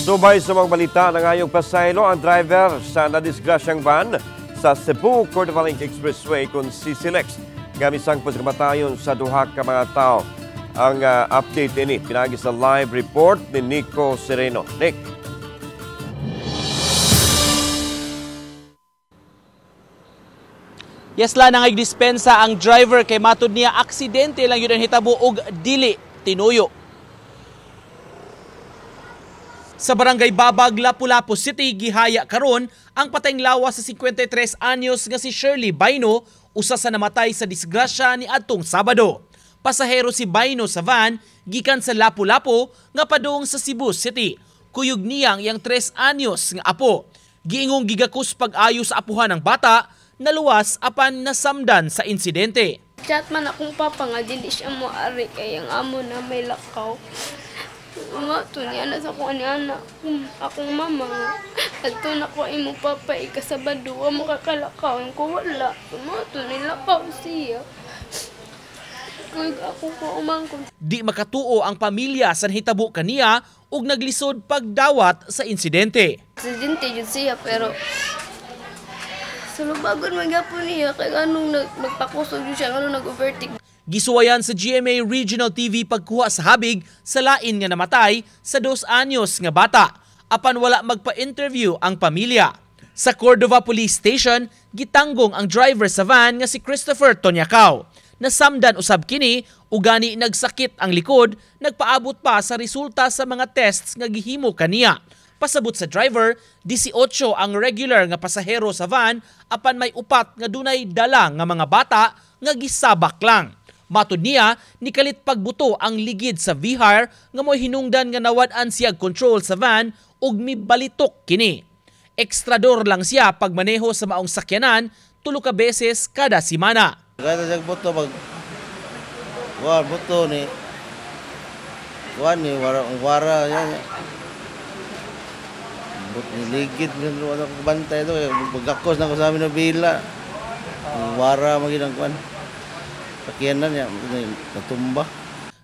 Subay sa mga balita, nangayong pasaylo ang driver sa nadisgrasyang van sa Cebu Cordova Link Expressway kung CCLEX. Gamit sangpos kamatayon sa duha ka mga tao. Ang update ini pinagi sa live report ni Nico Sereno. Nick. Yes la, nangay-dispensa ang driver kay matud niya aksidente lang yun ang hitabo og dili tinuyo. Sa Barangay Babag, Lapu-Lapu City, gihaya karon ang patayng lawas sa 53 anyos nga si Shirley Baino, usa sa namatay sa disgrasya ni adtong Sabado. Pasahero si Baino sa van gikan sa Lapu-Lapu nga padung sa Cebu City. Kuyog niya ang iyang 3 anyos nga apo. Giingong gigakos pag-ayo sa apuhan ng bata, naluwas apan nasamdan sa insidente. Chat man akong papa nga dili siya moari kay ang amo na may lakaw. Nga to niya na sa kuha niya na akong mama nga. Adto na ko imong papa ikasabado wa mo kakalakaw ko wala. Nga to nilakaw siya. Kuyog ako ko umangkon. Di makatuo ang pamilya sa nahitabo kaniya ug naglisod pagdawat sa insidente. Aksidente jud siya pero sulubagon man gyapon niya kay anong nagpakusog jud siya, anong nag-overtake. Gisuwayan sa GMA Regional TV pagkuha sa habig sa lain nga namatay sa 2 anyos nga bata. Apan wala magpa-interview ang pamilya. Sa Cordova Police Station, gitanggong ang driver sa van nga si Christopher Tonyakaw. Nasamdan usab kini, ugani nagsakit ang likod, nagpaabot pa sa resulta sa mga tests nga gihimo kaniya. Pasabot sa driver, 18 ang regular nga pasahero sa van apan may upat nga dunay dala nga mga bata nga gisabak lang. Matud niya, nikalit pagbuto ang ligid sa V-Hire nga mo'y hinungdan nga nawad-an siya control sa van ug mibalitok kini. Ekstrador lang siya pagmaneho sa maong sakyanan 3 ka beses kada simana. Kada sa buto pag war buto ni kuan ni wara wara yan. But niligid wala ko bantay to bagakos na ko sa amin nabila. Wara magid ang kuan. Sakyanan niya natumba.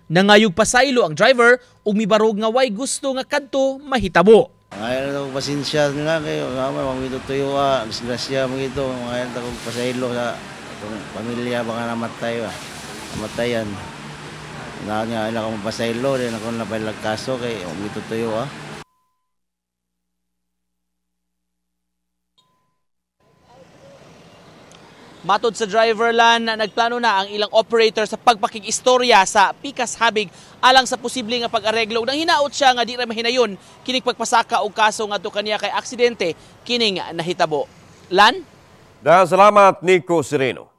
Nangayog pasaylo ang driver ug mibarog nga way gusto nga kadto mahitabo. Ngayon na pasensya nila kayo, naman magito tuyo disgrasya magito, ngayon ta kog pasaylo sa atong pamilya baka namatay ba. Namatayan. Na niya ila ko pasaylo, di na ko napailag kaso kay magito tuyo. Matod sa driver lan, nagplano na ang ilang operator sa pagpakig-istorya sa pikas habig alang sa posible nga pag-areglo. Nang hinaot siya nga di ra mahinayon kining pagpasaka og kaso ngadto kaniya kay aksidente kining nahitabo. Lan? Daghang salamat, Nico Sereno.